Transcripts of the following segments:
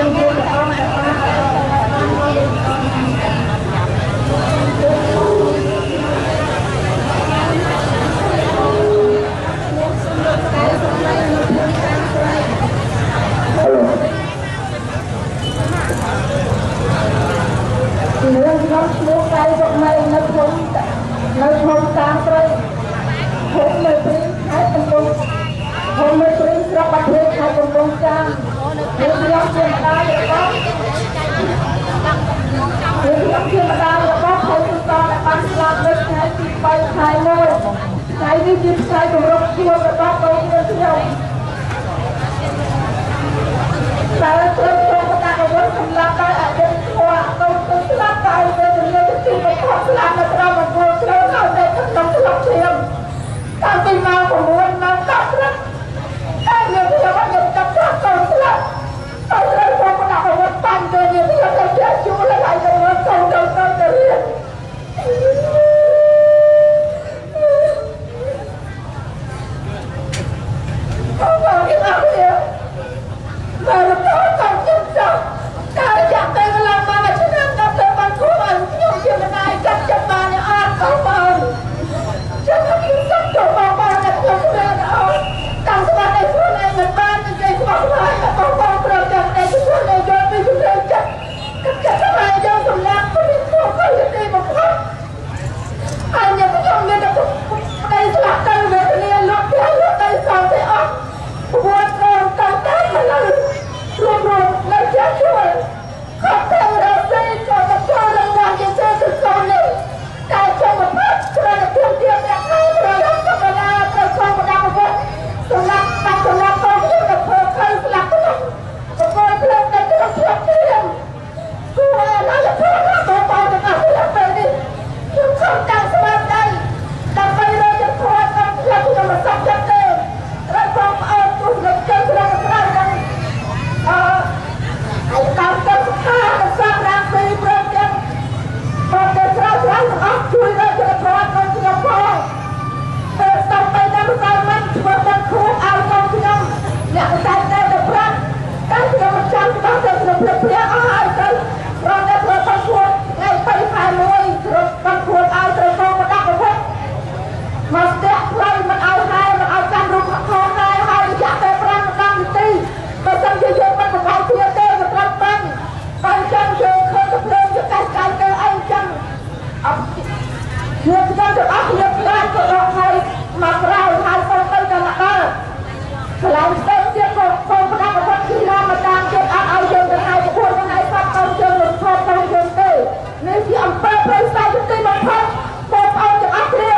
នាងខ្ញុំឈ្មោះកៅសុកមីនៅភូមិតាងស្រីភូមិមេព្រីងខេត្តកំពង់ភូមិមេព្រីងស្រុកបាធាយខេត្តកំពង់ចាមនាងខ្ញុំជាម្ដាយរបស់នាងខ្ញុំជាម្ដាយរបស់ភូមិសដែលបានស្លាប់នៅថ្ងៃទី3ខែ1ថ្ងៃនេះជាថ្ងៃគម្រប់ខួបរបស់កូននាងខ្ញុំតែត្រូវចូលបដាក់អាវុធសម្រាប់ដោយអយុត្តិធម៌កូនទៅស្លាប់ដោយវេទនាទីបំផុតស្លាប់នៅក្រោមមង្គលត្រូវហើយនៅក្នុងស្លាប់ឈាមតាំងពីម៉ោង9ម៉ោង10ព្រឹកតែយើងខ្ញុំអត់យកចាប់ថាកូនស្លាប់ហើយត្រូវចូលបដាក់អាវុធបាញ់ទៅយើងខ្ញុំទៅជាជួលហើយទៅមើលកូនទៅទៅទៅរៀនបងប្អូនទាំងអស់គ្នា មករកកូនខ្ញុំចោះតែរយៈពេលកន្លងមកមួយឆ្នាំដល់ទៅបានគួរឲ្យខ្ញុំជាម្ដាយកាត់ចិត្តបានអត់បងប្អូនចាំខ្ញុំសុំទៅបងប្អូនតែខ្ញុំស្មានអត់តាំងស្មារតីខ្លួនឯងមិនបាននិយាយស្មោះស្ម័គ្របងប្អូនត្រូវចាំតែខ្លួនឯងយល់ពីជំនឿចិត្តកាត់ចិត្តហើយយកសម្លាប់ខ្ញុំធ្វើទៅទីបំផុតហើយខ្ញុំខ្ញុំមានតែប្តីស្លាប់ទៅវេទនាលក់ផ្ទះលក់ដីសងទៅអស់ព្រោះកូនតាំងតែមកលើរួមរួមនៅជាជួលគាត់ទៅរកស៊ីក៏មកចូលរងងាស់ជាទេគឺកូននេះតែចង់មកផុតគ្រាន់តែធំទៀតអ្នកខែប្រឡងក៏ឡាត្រូវកងបដាអាវុធសម្រាប់បាត់សម្រាប់កូនខ្ញុំទៅធ្វើខៃស្លាប់ក្នុងបកលភ្លើងនៅក្នុងស្លាប់ទៀតគួរឲ្យឡើយធ្វើបងប្អូនទាំងអស់គ្នាពេលនេះខ្ញុំខំតាំងស្មារតីដើម្បីរកយុត្តិធម៌ដល់ខ្ញុំខ្ញុំមិនសុខចិត្តទេត្រូវបងប្អូនទស្សនិកជនក្នុងក្រៅនឹងអឺហើយតាមទៅសុខានិងសំរាមពីព្រមទាំងបងទៅក្រៅក្រៅទាំងអស់ជួយរកយុត្តិធម៌ដល់ខ្ញុំផងពេលសំបីតាមក្រៅមិនធ្វើដល់ខួបឲ្យកូនខ្ញុំអ្នកតែតែទៅប្រាប់តែខ្ញុំមិនចាំច្បាស់ទៅខ្ញុំភ្លេចភ្លាអស់ហើយទៅរត់តែធ្វើដល់ខួបថ្ងៃ3ខែ1គ្រប់ដល់ខួបឲ្យត្រូវកងមកដាក់ប្រភេទមកស្ទាក់ផ្លូវមិនឲ្យហែមិនឲ្យកាន់រូបខោហែហើយរយៈពេល5 10នាទីបើសិនជាយើងមិនបង្កគ្នាទេក៏ត្រូវបាញ់បើចឹងយើងឃើញទៅភ្លើងយើងកាច់កាយទៅអីចឹងអត់យើងខ្ញុំទាំងអស់គ្នាខ្លាចក៏ដកហើយមកក្រៅហើយទៅទៅតែមកដល់កន្លែងផ្សេងទៀតក៏កូនផ្ដាប់ប្រភេទទីឡាមកតាមទៀតអត់ឲ្យយើងទៅហើយប្រពន្ធទៅហើយសត្វកូនយើងលំថតកូនយើងទេនេះជាអំពើព្រៃផ្សៃទីបំផុតបងប្អូនទាំងអស់គ្នា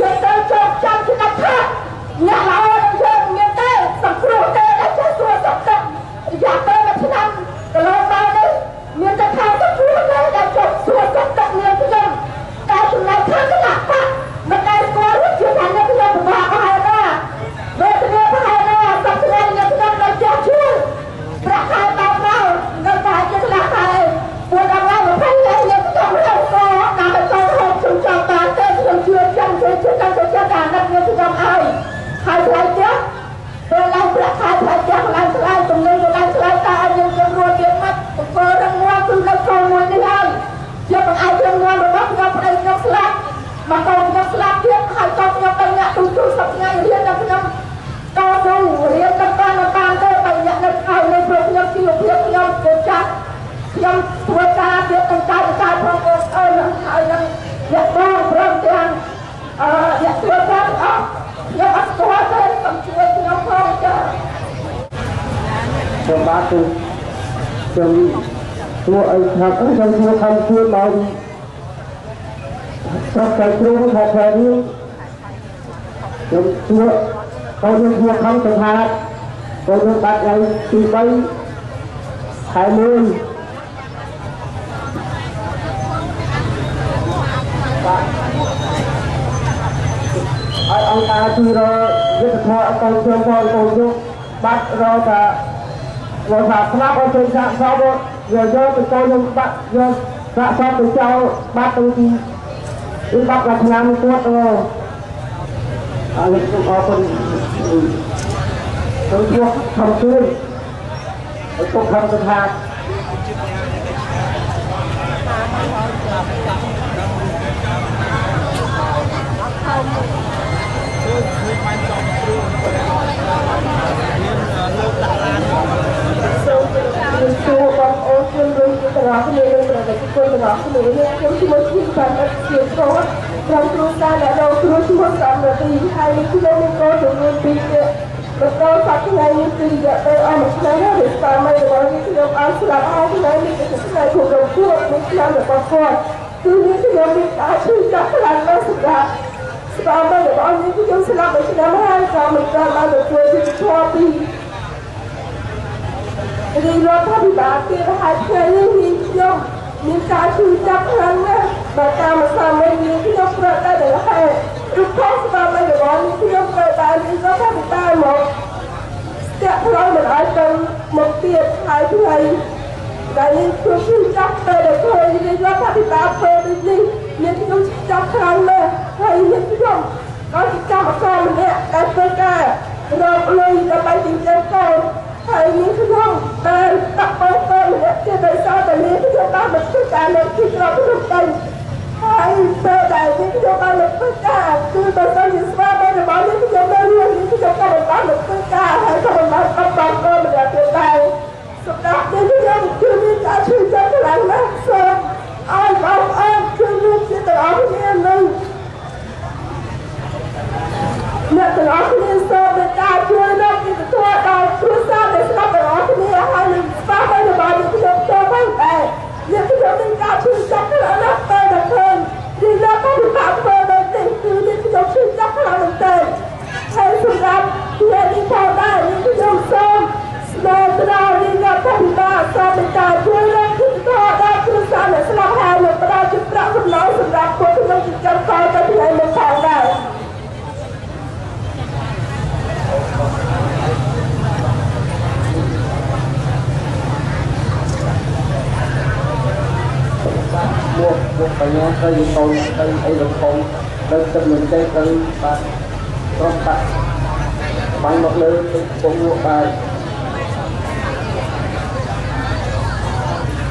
យើងត្រូវចងចាំជាដាច់ខាតអ្នកល្អនឹងយើងមានទេសង្គ្រោះទេដែលចេះសួរសុខទុក្ខរយៈពេលមួយឆ្នាំកន្លងមកនេះមានតែខាងសង្គ្រោះទេដែលចុះសួរសុខទុក្ខនាងខ្ញុំតែចំណែកខាងគណៈបកមិនដែលស្គាល់ជាថាអ្នកខ្ញុំពិបាកប្រហែលណាវេទនាប្រហែលណាសប្តាហ៍អ្នកខ្ញុំនៅចេះជួលប្រាក់ខែបែបមកនៅតែជាខ្លះខែពួនដល់ថ្ងៃ20ថ្ងៃយើងខ្ញុំរកកដើម្បីកូនហូបខ្ញុំចង់បានទេខ្ញុំជឿចាំជឿជឿចាំជឿចាំអាណិតខ្ញុំខ្ញុំឲ្យហើយថ្លៃផ្ទះពេលឡើងប្រាក់ខែថ្លៃផ្ទះឡើងថ្លៃទំនិញឡើងថ្លៃតើឲ្យយើងយើងរស់ទៀតមិនបង្គោលរឹងមាំគឺនៅកូនមួយនេះហើយជាបង្អែករឹងមាំរបស់ខ្ញុំប្តីខ្ញុំស្លាប់មកកូនខ្ញុំស្លាប់ទៀតហើយកូនខ្ញុំបីអ្នកទូទូសប្ថ្ងៃរៀនដល់ខ្ញុំតស៊ូរៀនដល់បានបានទេបីអ្នកនៅហើយនៅព្រោះខ្ញុំជីវភាពខ្ញុំទៅចាស់ខ្ញុំធ្វើការទៀតនឹងកាយកាយផងបងប្អូនហើយនឹងអ្នកបងព្រមទាំងអឺអ្នកធ្វើការទាំងអស់ខ្ញុំអត់ស្គាល់ទេសូមជួយខ្ញុំផងចា៎ ខ្ញុំបាទគឺខ្ញុំសួរអីថាខ្ញុំសួរខំសួរមកស្រុកចៃគ្រូខេត្តខេត្តនេះខ្ញុំសួរកូនខ្ញុំសួរខំទៅថាកូនខ្ញុំបាត់ថ្ងៃទី3ខែ1បាទឲ្យអង្គការជួយរកយុទ្ធធម៌ឲ្យកូនខ្ញុំផងកូនខ្ញុំបាត់រកថា បើថាស្លាប់ឲ្យចេញសាកសពយកយកទៅកូនខ្ញុំបាត់យកសាកសពទៅចោលបាត់ទៅទីទីបាត់ដល់ឆ្នាំគាត់ទៅហើយខ្ញុំអរគុណទៅជួបខំជួយ។ ឪពុកខំសុថា សូមជម្រាបសួរបងប្អូនជនរួមជាតិទាំងអស់គ្នានិងប្រជាជនទាំងអស់គ្នានេះខ្ញុំឈ្មោះឈីបានអត់ជាប្រុសក្រុមគ្រួសារអ្នករងគ្រោះឈ្មោះសំរទីហើយនេះខ្ញុំមានកូនចំនួន2នាក់បន្តសប្តាហ៍ថ្ងៃនេះគឺរយៈពេលអស់មួយឆ្នាំហើយស្វាមីរបស់នេះខ្ញុំអត់ស្លាប់ហើយថ្ងៃនេះគឺជាថ្ងៃខួបរំខួបមួយឆ្នាំរបស់គាត់គឺនេះខ្ញុំមានការឈឺចាប់ខ្លាំងណាស់សម្រាប់ស្វាមីរបស់នេះខ្ញុំស្លាប់មួយឆ្នាំហើយក៏មិនទាន់បានទទួលយុត្តិធម៌ពីរាជរដ្ឋាភិបាលទៀតហើយថ្ងៃនេះនាងខ្ញុំមានការឈឺចាប់ខ្លាំងណាស់បើតាមស្វាមីនាងខ្ញុំប្រតែតែហេតុរូបផងស្វាមីរបស់នាងខ្ញុំត្រូវបានរាជរដ្ឋាភិបាលមកស្ទាក់ផ្លូវមិនឲ្យទៅមកទៀតហើយថ្ងៃដែលនាងខ្ញុំឈឺចាប់ពេលដែលឃើញរាជរដ្ឋាភិបាលធ្វើដូចនេះនាងខ្ញុំឈឺចាប់ខ្លាំងណាស់ហើយនាងខ្ញុំក៏ជាកម្មករម្នាក់ដែលធ្វើការរកលុយដើម្បីចិញ្ចឹមកូនហើយនាងខ្ញុំបានតាក់បងប្អូនម្នាក់ទៀតដោយសារតែនាងខ្ញុំបានមកធ្វើការនៅទីក្រុងភ្នំពេញហើយពេលដែលនាងខ្ញុំបានមកធ្វើការគឺបើសិនជាស្វាមីរបស់នាងខ្ញុំនៅរស់នាងខ្ញុំក៏មិនបានមកធ្វើការហើយក៏មិនបានបាត់បងប្អូនម្នាក់ទៀតដែរសម្រាប់នាងខ្ញុំគឺមានការឈឺចាប់ខ្លាំងណាស់សូមឲ្យបងប្អូនជួយរួមជាតិទាំងអស់គ្នានឹងអ្នកទាំងអស់គ្នាសូមមេត្តាជួយរកយុត្តិធម៌ដល់គ្រួសារដែលស្លាប់ទាំងអស់គ្នាហើយនឹងស្វាមីរបស់នាងខ្ញុំផ្ទាល់ផងដែរនាងខ្ញុំមានការឈឺចាប់ខ្លាំងណាស់ពេលដែលឃើញរាជរដ្ឋាភិបាលធ្វើដូចនេះគឺនាងខ្ញុំឈឺចាប់ខ្លាំងមែនទែនហើយសម្រាប់ថ្ងៃនេះផងដែរនាងខ្ញុំសូមស្នើទៅដល់រាជរដ្ឋាភិបាលសូមមេត្តាជួយរកយុត្តិធម៌ដល់គ្រួសារដែលស្លាប់ហើយនិងផ្ដល់ជាប្រាក់សំណងសម្រាប់ពួកខ្ញុំចិញ្ចឹមកូនទៅថ្ងៃមុខផងដែរ បាទមកមកបញ្ញាទៅកូនទៅអីលំពងទៅទឹកមិនទេទៅបាទក្រុមបាក់បាញ់មកលើទៅពងលក់បាយ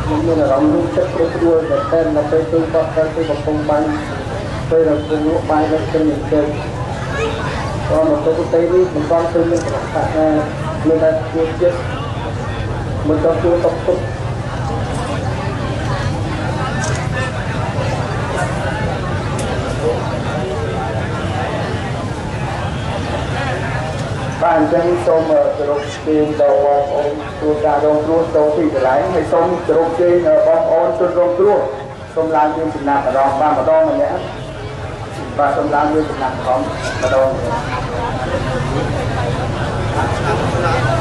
ខ្ញុំមានអារម្មណ៍ចិត្តព្រួយព្រួយតែតែដល់ពេលទៅគាត់ទៅទៅកំពុងបាញ់ពេលដល់ពងលក់បាយនៅទឹកមិនទេក៏មកទៅទៅនេះមិនទាន់ឃើញមានប្រកាសថាមានតែជួជាតិមិនក៏ជួតុកតុក បាទអញ្ចឹងសូមគោរពជើញដល់បងប្អូនគ្រួសាររងគ្រោះចូលទីកន្លែងហើយសូមគោរពជើញបងប្អូនជនរងគ្រោះសូមឡើងមានចំណាប់អារម្មណ៍បាទម្ដងម្នាក់បាទសូមឡើងមានចំណាប់អារម្មណ៍ម្ដង